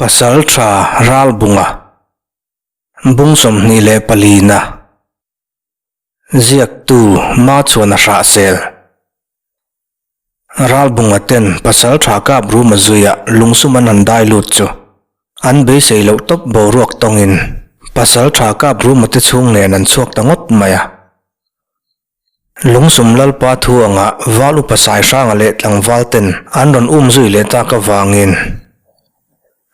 Pasaltha Ralbunga Bung 24 na Ziaktu Machuana Hrahsel Ralbunga ten Pasaltha Kapruma zuia lungsum an han dai lut chu an beisei loh tawp boruak tawngin Pasaltha Kapruma te chhung nen an chhuak ta ngawt mai a. Lungsum Lalpa thu anga Val Upa Saihranga leh tlangval ten an rawn um zui leh tak avangin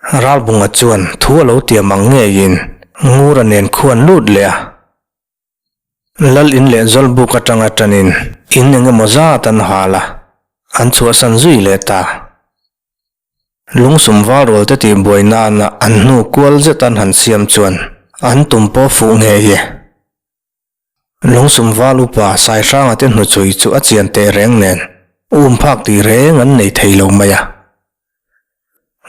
Ralbunga chuan thu a lo tiam ang ngeiin Ngura nen khuan lut leh a. Lal in leh Zawlbuk atanga tanin in eng emaw zat an hal a, an chhuahsan zui leh ta. Lungsum val rual te tihbuai nana an hnu kual zet an han siam chuan an tum pawh fuh ngei e. Lungsum val upa Saihranga te hnuchui chu a chian teh reng nen um phak tih reng an nei thei lo mai a.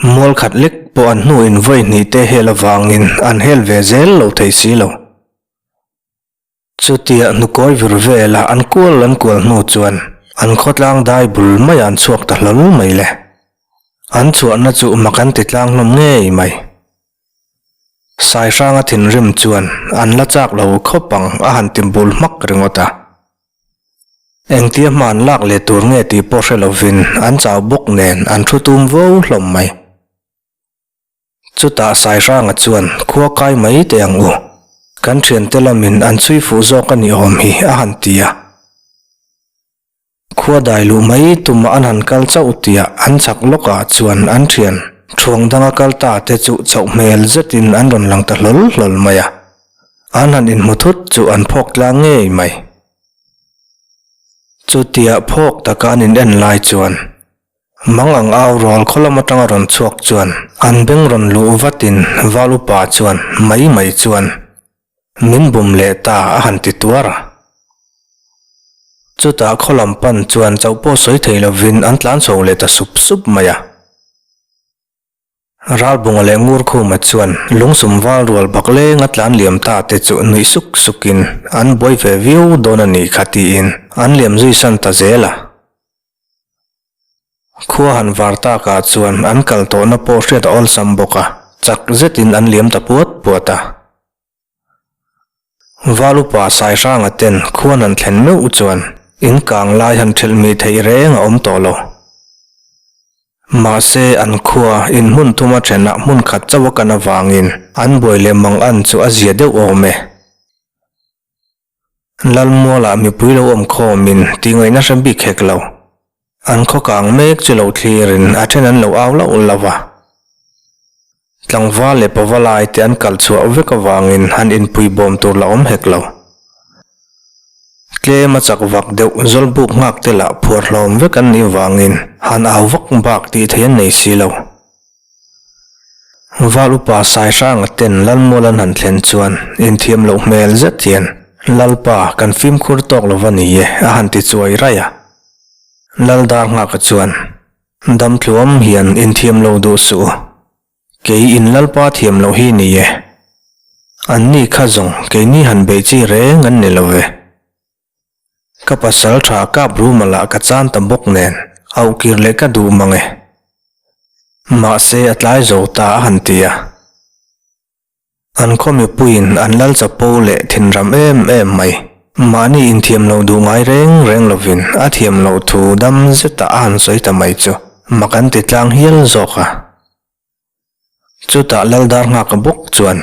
Mual khat lek pawh an hnu in vawi hnih te hel avangin an hel ve zel lo thei si lo. Chutia hnukawi vir vela an kual an kual hnu chuan an khawtlang dai bul maiah an chhuak ta hlawl mai le. An chhuahna chu mak an ti tlang hlawm ngei mai. Saihranga thinrim chuan an la chak lo khawp ang a han ti bul hmak ringawt a. Engtia hma an lak leh tur nge tih pawh hre lovin an chau bawk nen an thu tum vo hlawm mai. Chutah Saihranga chuan khua kai mai teh ang u, kan thiante lamin an chhui fuh zawk a ni awm hi a han ti a. Khua dai luh mai tumah an han kal chauh tiah an chak lawkah chuan an thian thuang danga kal ta te chu chauh hmel zetin an rawn lang ta hlawl hlawl mai a. An han inhmu thut chu an phawk tlang ngei mai. Chutia phawk taka an in en lai chuan mang ang au rual khaw lam atanga rawn chhuak chuan an beng rawn luh vatin Val upa chuan mai mai chuan Min bum leh ta a han ti tuar a. Chutah khaw lam pan chuan chauh pawh sawi thei lovin an tlan chho leh ta sup sup mai a. Ralbunga leh Ngurkhuma chuan lungsum val rual bak lenga tlan liam ta te chu nuih suk sukin an buai ve viau dawn a nih kha tiin an liam zui san ta zel a. Khua han var takah chuan an kal tawhna pawh hriat a awlsam bawk a, chak zetin an liam ta puat puat a. Val upa Saihranga ten khuan han thlen meuh chuan in kang lai han thelh mi theih reng a awm tawh lo. Mahse an khua in hmun thuma thenah hmun khat chauh a kan avangin an buai leh mang an chu a zia deuh awm e. Lalmualah mipui lo awm khawmin tih ngaihna hre bik hek lo. An khaw kang mek chu lo thlirin a then an lo au lauh lauh a. Tlangval leh pavalai te an kal chhuah vek avangin han inpui bawm tur la awm hek lo. Tlem a chak vak deuh zawlbuk nghak te lah phuar hlawm vek an nih vangin han au vak bak tih theih an nei si lo. Val upa Saihranga ten Lalmual an han thlen chuan inthiam loh hmel zet hian, Lalpa, kan fimkhur tawk lo va ni e, a han ti chuai raih a. Lal Darnghaka chuan, Dam tluam hian inthiam lo duh suh u. Kei in Lalpa thiam loh hi ni e. Anni kha zawng keini han beih chi reng an ni lo ve. Ka pasal tha kap ruma lah ka chan ta bawk nen auh kir leh ka duh mang e. Mahse a tlai zo ta a han ti a. An khaw mipuiin an lal chapo leh thinram em em mai. Mahni inthiam lo duh ngai reng reng lovin a thiam loh thu dam zetah a han sawi ta mai chu mak an ti tlang hial zawk a. Chutah Laldar nghaka bawk chuan,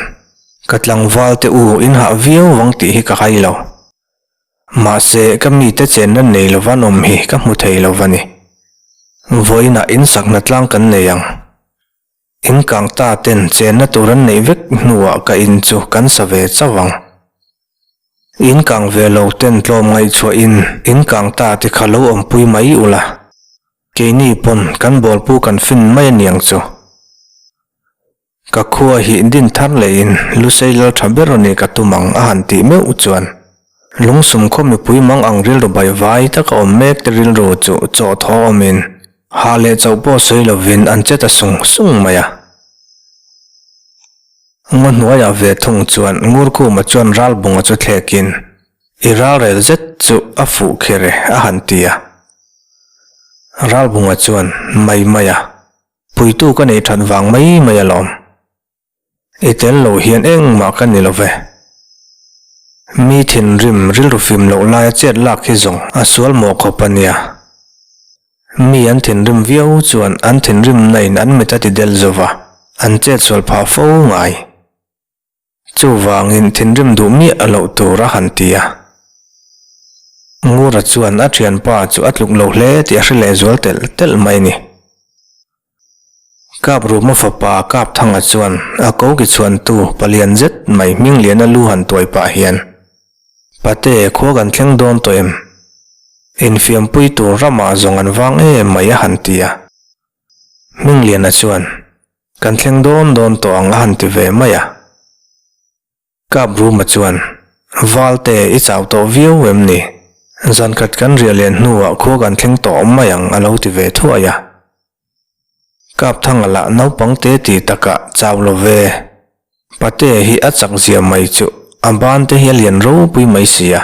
Ka tlangval te u in hah viau vang tih hi ka hai lo. Mahse, ka mite chenna nei lova an awm hi ka hmu thei lo va ni. Vawiinah in sakna tlang kan nei ang. In kang ta ten chenna tur an neih vek hnuah ka in chu kan sa ve chauh ang. In kang ve lo ten tlawm ngaihchhuahin in kang ta te kha lo awmpui mai ula. Keini pawn kan bawlpu kan fin mai aniang chu. Ka khua hi din thar lehin Lusei lal tha ber anih ka tum ang a han tih meuh chuan Lungsum khaw mipui mang ang rilru baihvai taka awm mek te rilru chu chaw thaw awmin ha leh chauh pawh sawi lovin an che ta sung sung mai a. Ngaw hnuaiah ve thung chuan Ngurkhuma chuan Ralbunga chu thlekin I ralrel zet chu a fuh kher e, a han ti a. Ralbunga chuan, Mai mai a. Puitu ka nei that vang mai mai alawm. I tel lo hian engmah ka ni lo ve. Mi thinrim rilru fim loh laia chet lak hi zawng a sual mawh khawp a nia. Mi an thinrim viau chuan an thinrimna in an mit a ti del zo va, an chet sual phah fo ngai. Chuvangin thinrim duh miah a loh tur a han ti a. Ngura chuan a thianpa chu a tluk lo hle tih a hre lehzual telh telh mai a ni. Kapruma fapa Kapthanga chuan a koki chhuantu palian zet mai Hmingliana lu han tuai pah hian, Pate, khua kan thleng dawn tawh em? Infiampui tur ramah zawng an vang em mai a han ti a. Hmingliana chuan, Kan thleng dawn dawn tawh ang a han ti ve mai a. Kap Ruma chuan, Valte, i chau tawh viau em ni? Zan khat kan riah len hnuah khua kan thleng tawh awm mai ang a lo ti ve thuai a. Kap Thanga lah naupang te ti takah chau lo ve. Pate hi a chak zia mai chu a ban te hi a lian ropui mai si a,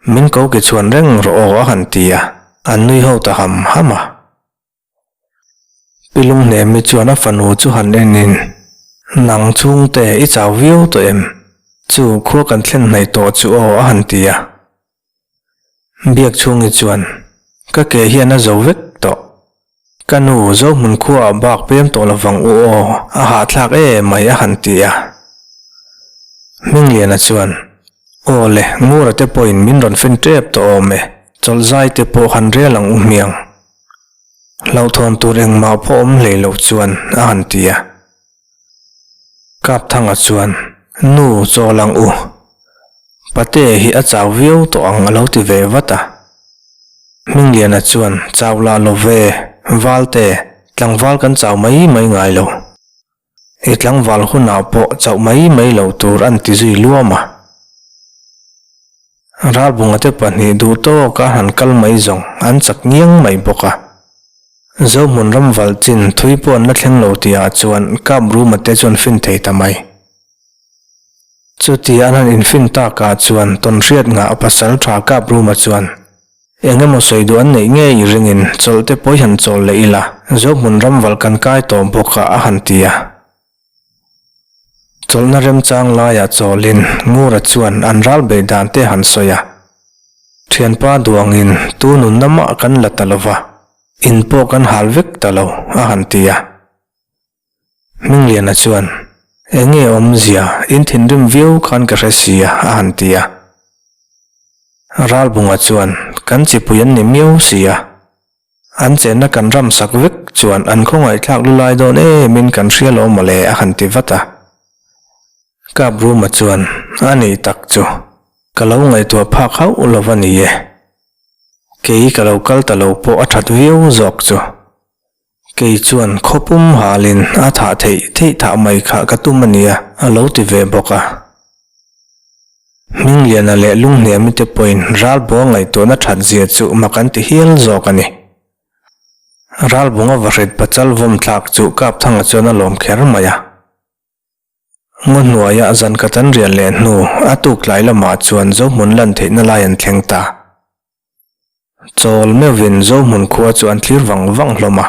min ko ke chhuan reng rawh aw a han ti a, an nui ho ta ham ham a. Pi Lungnemi chuan a fanu chu han enin, Nang chhungte i chau viau tawh em? Chu khua kan thlen hnaih tawh chu aw a han ti a. Biak chhungi chuan, Ka ke hian a zo vek tawh. Ka nu Zohmun khuaah bak pem tawh lovang u aw, a hahthlak em mai a han ti a. Hmingliana chuan, Aw le, Ngura te pawhin min rawn fin tep tawh awm e, chawlh zai te pawh han rel ang u hmiang. Hlauhthawn tur engmah pawh awm hlei loh chuan a han ti a. Kapthanga chuan, Nu, chawl ang u. Pate hi a chau viau tawh ang a lo ti ve vat a. Hmingliana chuan, Chau lah lo ve, Valte, tlangval kan chau mai mai ngai lo. I tlangval hunah pawh chauh mai mai lo tur an ti zui luam a. Ralbunga te pahnih duh tawka han kal mai zawng an chak ngiang mai bawk a. Zohmun ram valh chin thui pawh an la thleng lo tihah chuan Kap Ruma te chuan fin thei ta mai. Chuti an han infin takah chuan tawnhriat ngah pasal tha Kap Ruma chuan Eng emaw sawi duh an neih ngei ringin chawlh te pawh hi han chawl leh ila, Zohmun ram valh kan kai tawh bawk a a han ti a. Chawlhna remchang laiah chawlin Ngura chuan an ral beih dan te han sawi a. Thianpa duangin tu nunna mah kan la ta lova, in pawh kan hal vek ta lo a han ti a. Hmingliana chuan, Eng nge awmzia, in thinrim viau khan ka hre si a, a han ti a. Ralbunga chuan, Kan chipui an ni miau si a. An chenna kan ram sak vek chuan an khawngaihthlak lu lai dawn emin kan hria lo mawle, a han ti vat a. Kapruma chuan, A ni tak chu, ka lo ngaihtuah phak hauh lo va ni e. Kei ka lo kal ta lo pawh a that viau zawk chu. Kei chuan khawpum halin a thah theih theih thah mai kha ka tum a nia, a lo ti ve bawk a. Hmingliana leh Lunghniami te pawhin Ralbunga ngaihtuahna that zia chu mak an ti hial zawk a ni. Ralbunga vahrit pachal vawm thlak chu Kapthanga chuan a lawm kher mai a. Ngaw hnuaia zan khat an riah leh hnu a tuk tlai lamah chuan Zohmun lan theihna lai an thleng ta. Chawl meuhin Zohmun khua chu an thlir vang vang hlawm a.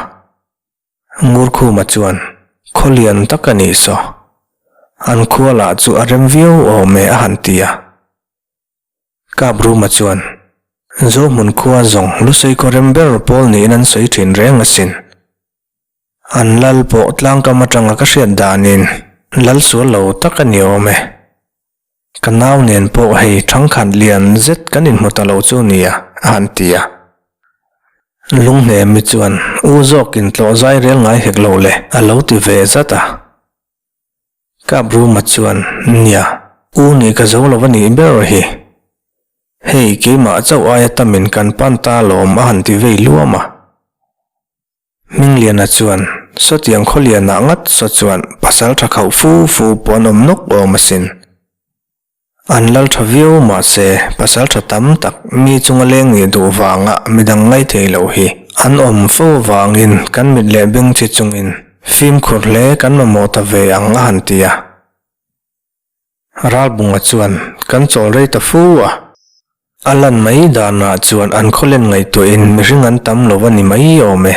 Ngurkhuma chuan, Khaw lian tak a nih saw. An khua lah chu a rem viau awm e a han ti a. Kapruma chuan, Zohmun khua zawng Lusei khaw rem ber pawl niin an sawi thin reng asin. An lal pawh tlangkam atanga ka hriat danin lal sual lo tak a ni awm e. Ka nau nen pawh hei thangkhat lian zet kan inhmu ta lo chu nia, a han ti a. Lunghnemi chuan u zawkin tlawh zai rel ngai hek lo le, a lo ti ve zat a. Kapruma chuan, Nia, u nih ka zo lo a nih ber hi. Hei keimah chauh aia tamin kan pan ta lawm a han ti vei luam a. Hmingliana chuan, Sawtiang khawlianah ngat saw chuan pasal tha khauh fu fu pawh an awm nawk awm asin. An lal tha viau mahse pasal tha tam tak mi chunga leng nih duh vanga midang ngaih thei loh hi an awm fo vangin kan mit leh beng chi chungin fimkhur hle kan mamawh ta ve ang a han ti a. Ralbunga chuan kan chawl rei ta fu a. A lan mai danah chuan an khawlen ngaihtuahin mihring an tam lo a ni mai awm e.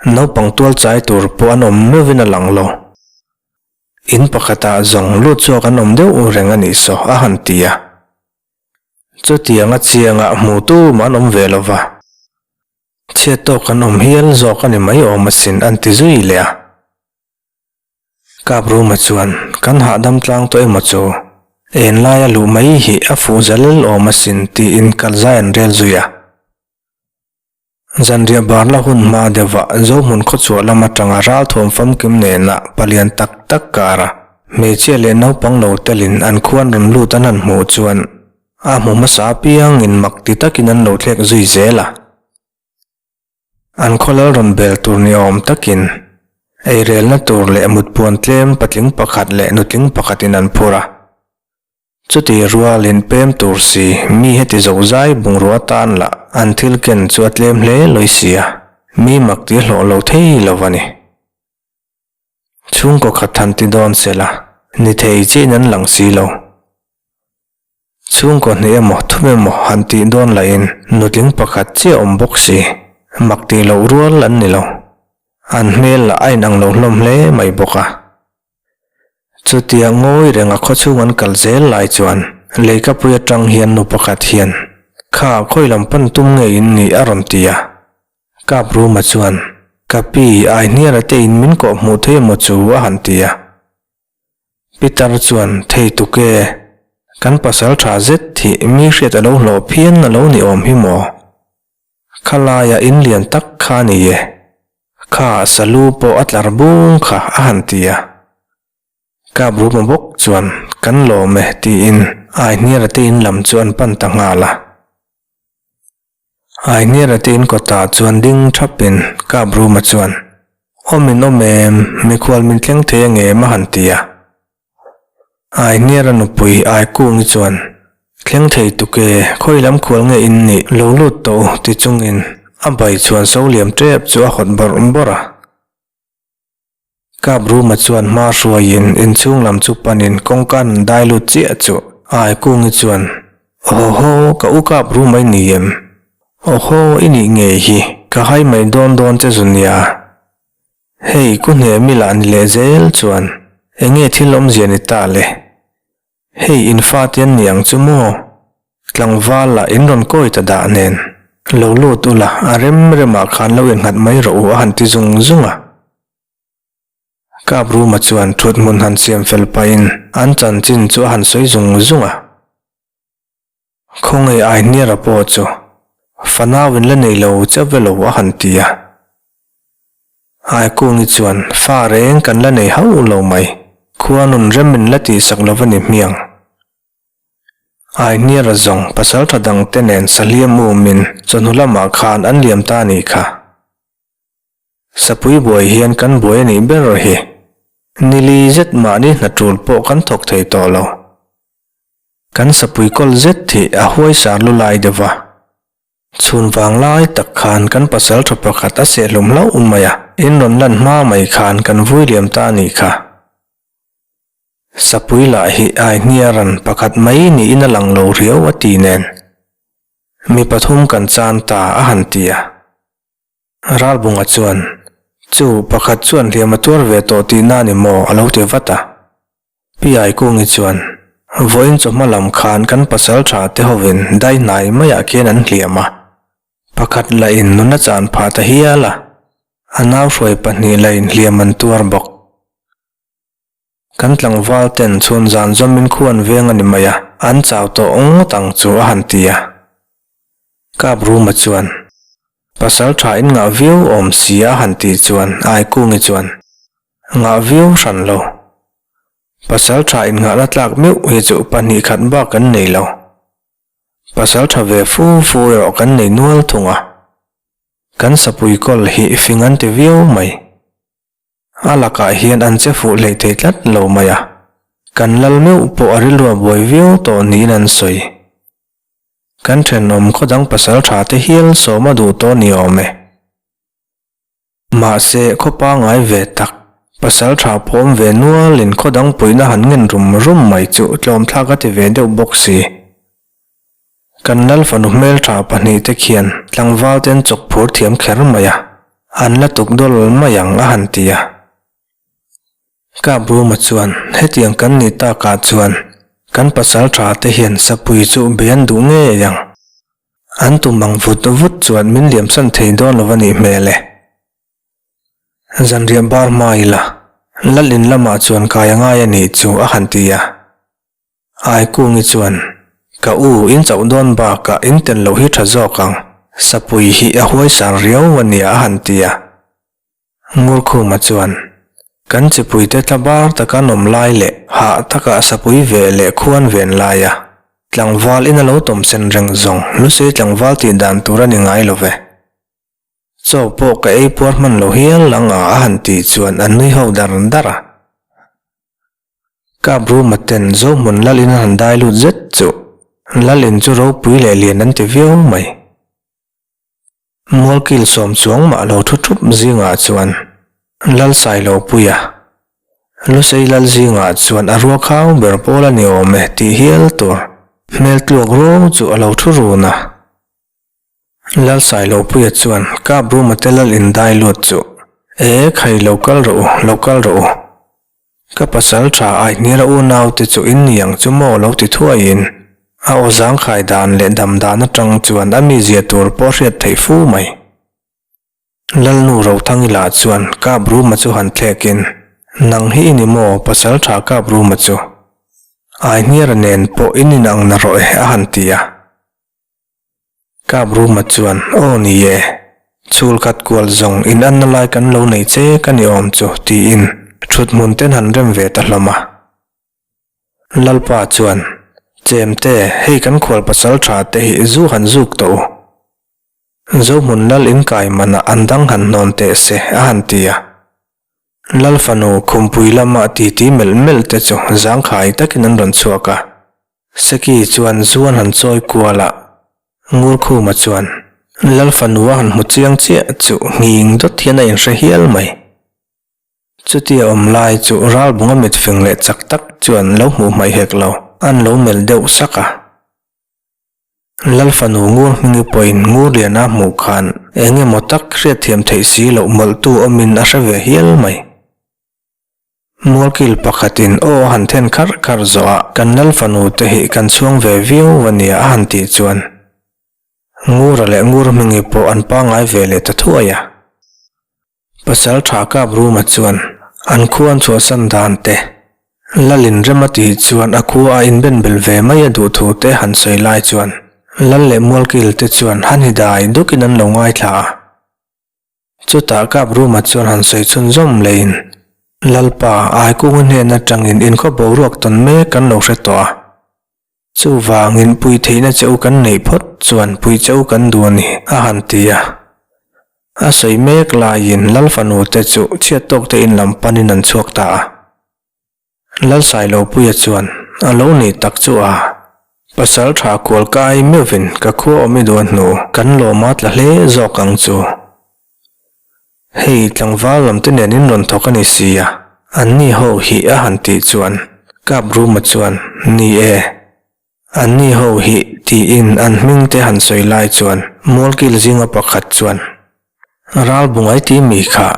Naupang tual chai tur pawh an awm meuhin a lang lo. In pakhatah zawng lut chhuak an awm deuh reng a nih saw a han ti a. Chutianga chiangah hmu tum an awm ve lo va. Chhiat tawk an awm hial zawk a ni mai awm asin an ti zui leh a. Kapruma chuan, Kan hahdam tlang tawh emaw chu? En laia luh mai hi a fuh zal awm asin tiin kalzai an rel zui a. Zanriah barla hun hma deuhah Zohmun khawchhuah lam atanga ralthuam famkim nena palian tak tak kara hmeichhia leh naupang lo telin an khuan rawn lut an han hmuh chuan a hmu hmasa apiangin mak ti takin an lo thlek zui zel a. An khawlal rawn bel tur ni awm takin eirelna tur leh mutpuan tlem patling pakhat leh nutling pakhatin an phur a. Chuti rualin pem tur si mi heti zo zai bungrua tan lah an thil ken chu a tlem hle lawi si a, mi mak ti hlawh lo thei lo a ni. Chhungkaw khat han ti dawn se la, ni thei chiin an lang si lo. Chhungkaw hnih emaw thum emaw han tih dawn lahin nutling pakhat chiah awm bawk si, mak tih loh rual an ni lo. An hmel lah a inang lo hlawm hle mai bawk a. Chutia ngawi renga khawchhung an kal zel lai chuan leikapui atang hian nu pakhat hian, Kha, khawi lam pan tum nge in nih? a rawn ti a. Kapruma chuan, Ka pi, ai hniara te in min kawh hmuh thei emaw chu? a han ti a. Pitar chuan, Thei tuk e, kan pasal tha zet hi mi hriat a lo hlawh phian a lo ni awm hi maw? Khalaia in lian tak kha a ni e. Kha salu pawh a tlar bung kha a han ti a. Kap Ruma bawk chuan kan lawm e tiin Aihniara te in lam chu an pan ta nghal a. Aihniara te in kawtah chuan ding thapin Kap Ruma chuan, Awm in awm em, mikhual min thleng thei angem a han ti a. Aihniara nupui Aikungi chuan, Thleng thei tuk e, khawi lam khual nge in nih, lo lut tawh u, ti chungin a bai chuan so liam tep chu a hawt bawrh bawrh a. Kap Ruma chuan hma hruaiin inchhung lam chu panin kawngka an dai lut chiah chu Aikungi chuan, Aw haw, ka u Kap Ruma i ni em? Aw haw, i nih ngei hi, ka hai mai dawn dawn che zu nia. Hei, ku hne mi lah ni leh zel chuan enge thil awmzia ni ta le? Hei, in fate an ni ang chu maw? Tlangval lah in rawn kawi ta dah nen. Lo lut ula, a rem remah khan lo innghat mai rawh u a han ti zung zung a. Kap Ruma chuan thut hmun han siam fel pahin an chanchin chu a han sawi zung zung a. Khawngaih Aihniara pawh chu fanau in la nei lo che ve lo a han ti a. Aikungi chuan fa reng kan la nei hauh lo mai, khua nun rem in la tihsak lo va ni hmiang. Aihniara zawng pasal tha dang te nen sahliam umin chawhnu lamah khan an liam ta a nih kha. Sapui buai hian kan buai a nih ber hi. Nili zet mahni hna tul pawh kan thawk thei tawh lo. Kan sapui kawl zet hi a huaisar lu lai deuh va. Chhun vang lai tak khan kan pasal tha pakhat a sehhlum hlauh mai a, in rawn lan hma mai khan kan vui liam ta a nih kha. Sapui lah hi ai hniaran pakhat mai niin a lang lo riau a ti nen. Mi pathum kan chan ta a han ti a. Ralbunga chuan, Chu, pakhat chuan hliam a tuar ve tawh tihna a ni maw? a lo ti vat a. Pi Aikungi chuan, Vawiin chawhma lam khan kan pasal tha te hovin dai hnai maiah khian an hliam a, pakhat lahin nuna chan phah ta hial a, a nau hruai pahnih lahin hliam an tuar bawk. Kan tlangval ten chhun zan zawmin khu an veng a ni mai a, an chau tawh ngawt ang chu a han ti a. Kap Ruma chuan, Pasal tha in ngah viau awm si a han tih chuan Aikungi chuan, Ngah viau hran lo. Pasal tha innghahna tlak meuh hi chu pahnih khat bak kan nei lo. Pasal tha ve fu fu erawh kan nei nual thung a. Kan sapui kawl hi fing an ti viau mai. A lakah hian an che fuh hleih thei tlat lo mai a. Kan lal meuh pawh a rilru a buai viau tawh niin an sawi. Kan thenawm khawdang pasal tha te hial sawm a duh tawh ni awm e. Mahse, khaw pangngai ve tak, pasal tha phawm ve nualin khaw dang puihna han ngen rum rum mai chu tlawmthlak a ti ve deuh bawk si. Kan lal fanu hmeltha pahnihte khian tlangval te an chawk phur thiam kher mai a. An la tuk dawl mai ang a han ti a. Kabruma chuan, Hetiang kan nih takah chuan kan pasal tha te hian sapui chu be an duh ngei ang. An tum ang vut vut chuan min liamsan thei dawn lo a nih hmel e. Zanriah bar hma ila, Lal in lamah chuan kai a ngai a nih chu a han ti a. Aikungi chuan, Ka u, in chauh dawn bakah in tel loh hi tha zawk ang, sapui hi a huaisar riau a nia a han ti a. Ngurkhuma chuan, Kan chipuite tla bar taka an awm lai leh hah taka sapui ve leh khuan ven laia tlangval in a lo tawm sen reng zawng Lusei tlangval tih dan tur a ni ngai lo ve. Chaw pawh ka ei puar hman lo hial ang a a han tih chuan an nui ho dar dar a. Kap Ruma ten Zohmun Lal in an han dai lut zet chu Lal in chu ropui leh lian an ti viau mai. Mualkil sawm chuang mah lo thu thup zingah chuan Lal Sailopuia, Lusei Lal zingah chuan a ruakhau ber pawl a ni awm e tih hial tur hmel tluak ro chu a lo thu run a. Lal Sailopuia chuan Kap Ruma te lal in dai lut chu, E khai lo kal rawh u, lo kal rawh u. Ka pasal tha Aihniara unau te chu in ni ang chu maw lo ti thuaiin a aw zangkhai dan leh dam dan atang chuan a mizia tur pawh hriat theih fu mai. Lalnu Rothangi lah chuan Kap Ruma chu han thlekin, Nang hi i ni maw pasal tha Kap Ruma chu? Aihniara nen pawh in inang na rawh e a han ti a. Kap Ruma chuan, Aw ni e, chhul khat kual zawng in anna lai kan lo nei che ka ni awm chu, tiin thut hmun ten han rem ve ta hlawm a. Lalpa chuan, Chemte, hei kan khual pasal tha te hi zu han zuk tawh u. Zohmun lal in kai manah an dang han hnawn teh se, a han ti a. Lal fanu khumpui lama titi melh melh te chu zangkhai takin an rawn chhuak a. Seki chuan zu an han chawi kual a, Ngurkhuma chuan Lal fanu a han hmu chiang chiah chu nghing dawt hian a inhre hial mai. Chutia awm lai chu Ralbunga mitfing leh chak tak chuan lo hmuh hmaih hek lo, an lo melh deuh sak a. Lal fanu Ngur hmingi pawhin Ngurliana hmuh khan eng emaw tak hriatthiam theih si loh mawlhtu awmin a hre ve hial mai. Mualkil pakhatin aw a han then kharh kharh zawh a, kan lal fanu te hi kan chhuang ve viau a nia a han tih chuan Ngura leh Ngur hmingi pawh an pangngai ve leh ta thuai a. Pasal tha kap Ruma chuan an khua an chhuahsan dan te, Lalin rem a tih chuan a khua a inbenbel ve mai a duh thu te han sawi lai chuan Lal leh Mualkil te chuan han hi dai dukin an lo ngaithla a. Chutah Kap Ruma chuan han sawi chhunzawm leiin, Lalpa, Aikunga hnen atangin inkhaw boruak tawn mek kan lo hre tawh a. Chuvangin pui theihna che u kan neih phawt chuan pui che u kan duh a ni, a han ti a. A sawi mek laiin Lal fanu te chu chhiat tawk te in lam panin an chhuak ta a. Lalsailopuia chuan a lo nih tak chu a, pasal tha kual kai meuhvin ka khua awm i duan hnu kan lawm a tla hle zawk ang chu. Hei tlangval lam te nen in rawn thawk a ni si a, anni ho hi a han tih chuan Kap Ruma chuan ni e, anni ho hi tiin an hming te han sawi lai chuan Mualkil zinga pakhat chuan Ralbungai ti mi kha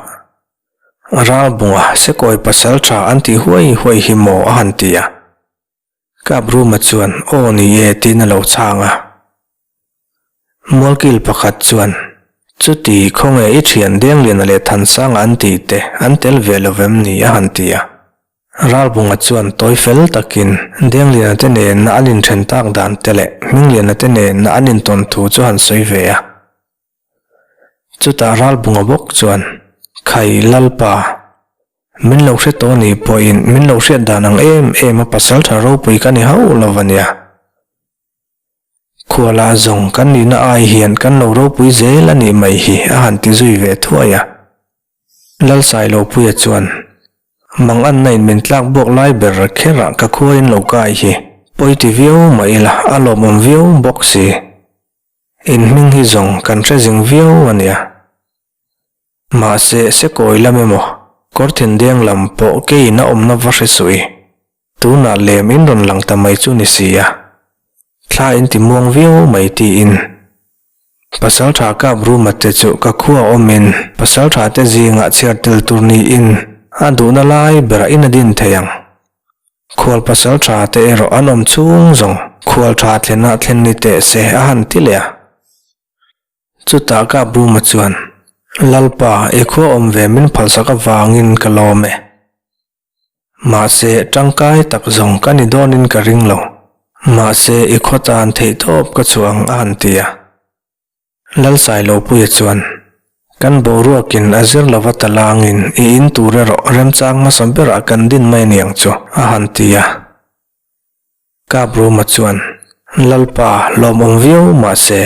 Ralbunga sekawi pasal tha an ti huai huai hi maw a han ti a. Kap Ruma chuan aw ni e tiin a lo chhang a. Mualkil pakhat chuan chuti khawnge i thian Dengliana leh Thansanga an tih te an tel ve lo vem ni a han ti a. Ralbunga chuan tawi fel takin Dengliana te nena an inthen tak dan te leh Hmingliana te nena an intawn thu chu han sawi ve a. Chutah Ralbunga bawk chuan, Khai Lalpa, min lo hre tawh ni pawhin min lo hriat dan ang em em a pasal tha ropui ka ni hauh lo va nia. Khuala zawng kan nihna ai hian kan lo ropui zel a nih mai hi a han ti zui ve thuai a. Lalsailopuia chuan, Manganna in min tlak buak lai ber kherah ka khua in lo kai hi pawi ti viau mah ila a lawmawm viau bawk si. In hming hi zawng kan hre zing viau a nia. Mahse, sekawi lam emaw, kawrthin deng lam pawh keiin a awmna va hre suh i. Tunah lem in rawn lang ta mai chu ni si a. Thla in ti muang viau mai tiin. Pasalṭha Kapruma te chu ka khua awmin pasalṭha te zingah chhiar tel tur niin a duhna lai berah in a din thei ang. Khual pasalṭha te erawh an awm chhung zawng khual ṭha thlenah thlen ni teh se a han ti leh a. Chutah Kapruma chuan, Lalpa, i khua awm ve min phalsak avangin ka lawm e. Mahse, tangkai tak zawng ka ni dawnin ka ring lo. Mahse, i khaw tan theihtawp ka chhuah ang a han ti a. Lalsailopuia chuan, Kan boruakin a zir lova talangin i in tur erawh remchang hmasa berah kan din mai aniang chu, a han ti a. Kapruma chuan, Lalpa, lawmawm viau mahse,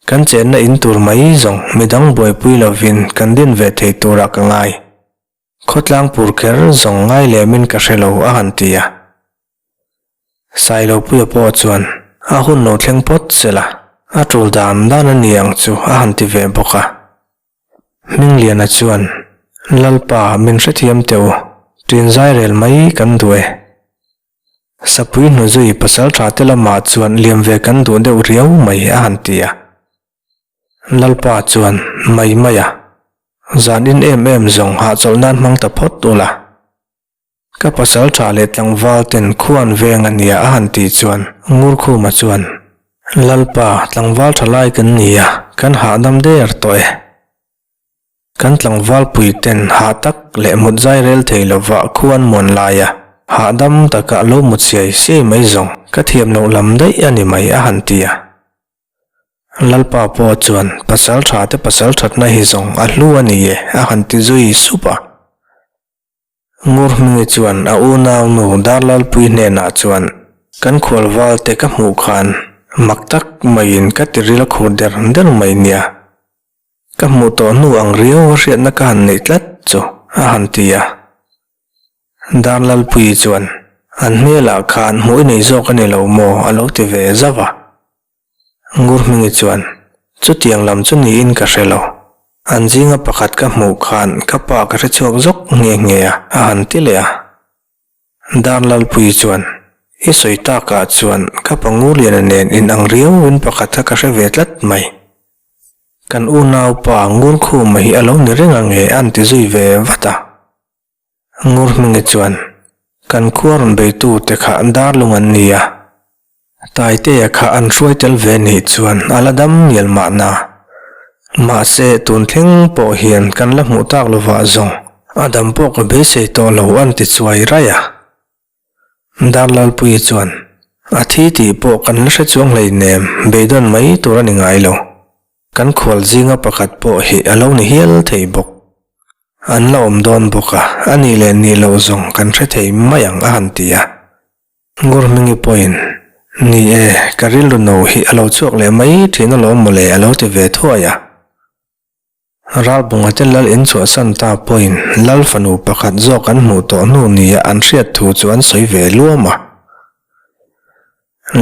kan chenna in tur mai zawng midang buaipui lovin kan din ve thei turah ka ngai. Khawtlang pur kher zawng ngai lemin ka hre lo a han ti a. Sailopuia pawh chuan a hun lo thleng phawt se la, a tul dan dan a ni ang chu a han ti ve bawk a. Hmingliana chuan, Lalpa min hrethiam teh u, ṭin zai rel mai kan duh e. Sapui hnuzui pasalṭha te lamah chuan liam ve kan duh deuh riau mai a han ti a. Lalpa chuan, Mai mai a, zan in em em zawng hahchawlh nan hmang ta phawt ula. Ka pasal tha leh tlangval ten khuan veng a nia a han tih chuan Ngurkhuma chuan, Lalpa, tlangval tha lai kan ni a, kan hahdam der tawh e. Kan tlangval pui ten hah tak leh mut zai rel thei lova khuan muan lai a, hahdam taka lo mut siai siai mai zawng ka thiam loh lam daih a ni mai a han ti a. Lalpa pawh chuan pasal tha te pasal thatna hi zawng a hlu a ni e a han ti zui sup a. Ngurhmingi chuan a unau nu Darlalpui hnenah chuan kan khualval te ka hmuh khan mak tak maiin ka tiril a khur der der mai nia. Ka hmuh tawh hnu ang riau a hriatna ka han neih tlat chu a han ti a. Darlalpui chuan an hmelah khan hmuh i nei zawk a ni lo maw a lo ti ve zauh a. Ngurhmingi chuan, Chutiang lam chu niin ka hre lo. An zinga pakhat ka hmuh khan ka pa ka hre chhuak zawk nghe nghe a, a han ti leh a. Darlalpuii chuan, I sawi takah chuan ka pa Ngurliana nen inang riauin pakhat kha ka hre ve tlat mai. Kan unaupa Ngurkhuma hi a lo ni reng ange a han ti zui ve vat a. Ngurhmingi chuan, Kan khua rawn beitute kha darlung an ni a, Taitea kha an hruai tel ve nih chuan a la dam mial mahna. Mahse, tun thleng pawh hian kan la hmuh tak lovah zawng a dam pawh ka beisei tawh lo an ti chuai raih a. Darlalpuii chuan, A thi tih pawh kan la hre chuang hleinem, beidawn mai tur a ni ngai lo. Kan khual zinga pakhat pawh hi a lo ni hial thei bawk. An la awm dawn bawk a, a nih leh nih loh zawng kan hre thei mai ang a han ti a. Ngurhmingi pawhin, Ni e, ka rilru no hi a lo chhuak leh mai thin alawm mawle a lo ti ve thuai a. Ralbunga te lal inchhuahsan ta pawhin lal fanu pakhat zawk an hmuh tawh hnu nia an hriat thu chu an sawi ve luam a.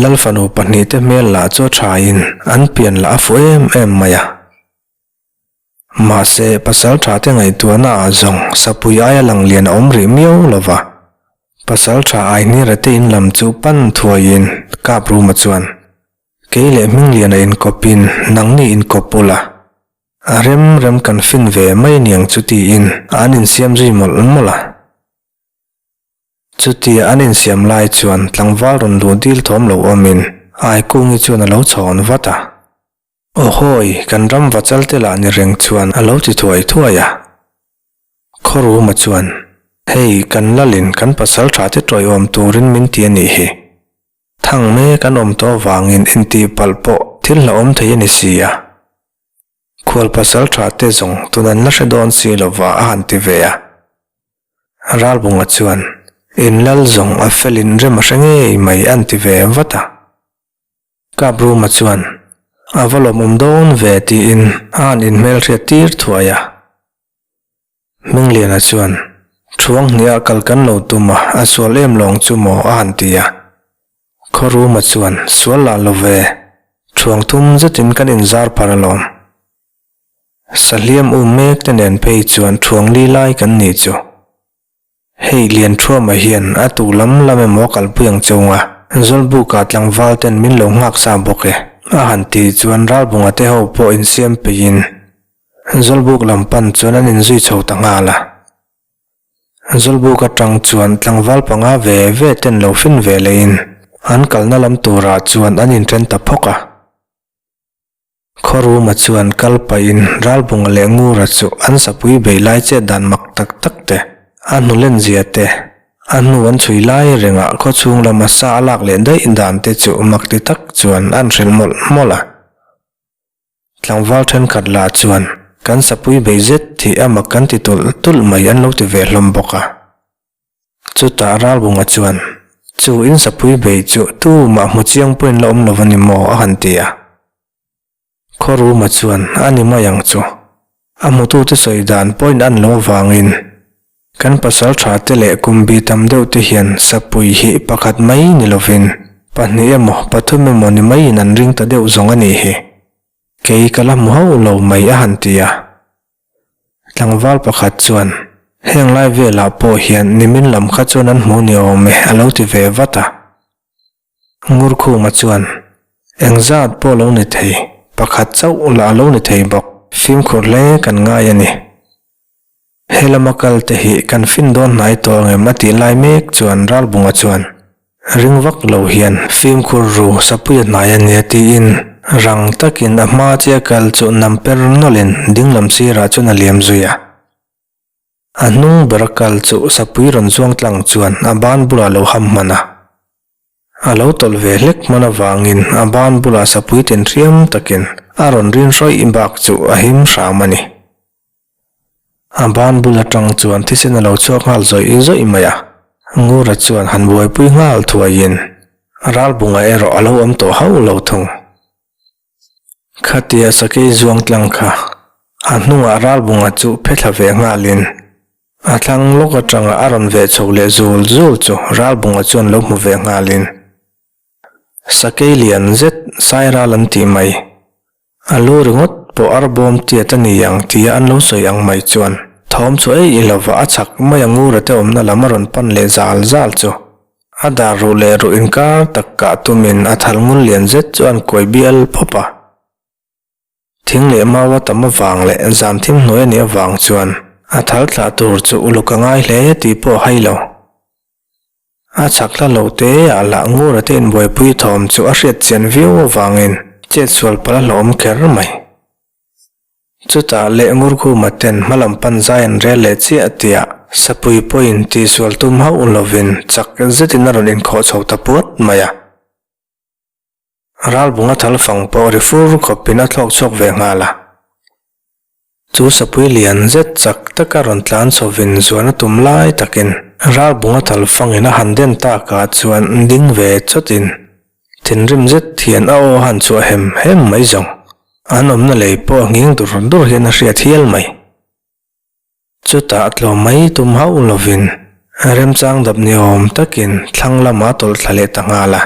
Lal fanu pahnihte hmel lah chu a thain an pian lah a fuh em em mai a. Mahse, pasal thate ngaihtuahna ah zawng sapui aia lang lian a awm rih miau lo va. Pasal tha Aihnira te in lam chu pan thuaiin Kapruma chuan, Kei leh Hmingliana inkawpin nangni inkawp ula, a rem rem kan fin ve mai niang chu tiin an insiam zui mawlh mawlh a. Chutia an insiam lai chuan tlangval rawn luh dil thawm lo awmin Aikungi chuan a lo chhawn vat a. Aw hawi, kan ram vachal te lah ni reng chuan a lo ti thuai thuai a. Khawruma chuan, Hei, kan lalin kan pasal tha te tawiawm turin min ti a nih hi. Thang mek an awm tawh avangin intihpalh pawh thil hlauhawm thei a ni si a. Khual pasal tha te zawng tun an la hre dawn si lova a han ti ve a. Ralbunga chuan, In lal zawng a felin rem a hre ngei mai an ti ve vat a. Kapruma chuan, A va lawmawm dawn ve tiin a han inhmelhriat tir thuai a. Hmingliana chuan, Thuang hniah kal kan lo tum a, a sual em lawng chu maw? a han ti a. Khawruma chuan, Sual lah lo ve, thuang thum zetin kan inzar phar alawm. Sahliam um mek te nen phei chuan thuang li lai kan nih chu. Hei Lianthuama hian a tu lam lam emaw a kalpui ang chunga Zawlbuka tlangval ten min lo nghak sa bawk e. A han tih chuan Ralbunga te ho pawh insiam peihin Zawlbuk lam pan chuan an inzui chho ta nghal a. Zawlbuk atang chuan tlangval panga ve ve ten lo fin ve lehin an kalna lam turah chuan an inṭhen ta phawk a. Khawruma chuan kal pahin Ralbunga leh Ngura chu an sapui bei lai chet dan mak tak tak te, a hnu len zia te, a hnu an chhui lai rengah khawchhung lama sa a lak leh daih dan te chu mak ti tak chuan an hrilh mawlh mawlh a. Tlangval thenkhat lah chuan kan sapui bei zet hi a mak kan ti tulh tulh mai an lo ti ve hlawm bawk a. Chutah Ralbunga chuan, Chu in sapui bei chu tumah hmu chiang pawhin la awm lo a ni maw? a han ti a. Khawruma chuan, A ni mai ang chu. A hmutute sawi dan pawhin an lo avangin kan pasal tha te leh kum bi tam deuh te hian sapui hi pakhat mai ni lovin pahnih emaw pathum emaw ni maiin an ring ta deuh zawng a nih hi. Kei ka la hmu hauh lo mai a han ti a. Tlangval pakhat chuan, Heng lai velah pawh hian nimin lam kha chuan an hmu ni awm e, a lo ti ve vat a. Ngurkhuma chuan, Engzat pawh lo ni thei, pakhat chauh lah a lo ni thei bawk, fimkhur hle kan ngai a ni. He lama kal te hi kan fin dawn hnai tawh ang em a tih lai mek chuan Ralbunga chuan, Ring vak lo hian fimkhur ru Sapuia hnai a nia tiin rang takin a hma chiah kal chu nam per nawlhin dinglam sirah chuan a liam zui a. A hnung bera kal chu Sapui rawn zuang tlang chuan a ban bulah lo ham hman a. A lo tawlh ve hlek hman avangin a ban bulah Sapui tin hriam takin a rawn rin hrawih bak chu a him hram a ni. A ban bul atang chuan thisen a lo chhuak nghal zawih zawih mai a, Ngura chuan han buaipui nghal thuaiin Ralbunga erawh a lo awm tawh hauh lo thung. Khatia sakei zuang tlang kha a hnungah Ralbunga chu phe thla ve nghalin a thlang lawk atanga a rawn veh chho leh zul zul chu Ralbunga chuan lo hmu ve nghalin sakei lian zet Sairal an tih mai A lu ringawt pawh ar bawm tiat a ni ang tia an lo sawi ang mai chuan thawm chu ei i lova a chak mai a ngura te awmna lam a rawn pan leh zal zal chu a dar ruh leh ruh inkar tak kah tumin a thal ngul lian zet chu an kuai bial pawp a. Thing leh mau a tam avang leh zan thim hnuai a nih avang chuan a thal thlah tur chu uluk a ngai hle tih pawh a hai lo. A chak hla lo te ah lah Ngura te inbuaipui thawm chu a hriat chian viau avangin chet sual palh a hlawm kher mai. Chutah leh Ngurkhuma ten hmalam pan zai an rel leh chiah tiah Sapui pawhin tihsual tum hauh lovin chak zetin a rawn inkhawh chho ta puat mai a. Ralbunga thal fang pawh ri fur khawpin a thlawk chhuak ve nghal a. Chu sapui lian zet chak taka rawn tlan chhovin zuan a tum lai takin Ralbunga thal fangin a han den takah chuan ding ve chawtin thinrim zet hian a aw a han chhuah hem hem mai zawng. An awmna lei pawh a nghing dur dur hian a hriat hial mai. Chutah tlawm mai tum hauh lovin remchang dap ni awm takin thlang lamah a tawlh thla leh ta nghal a.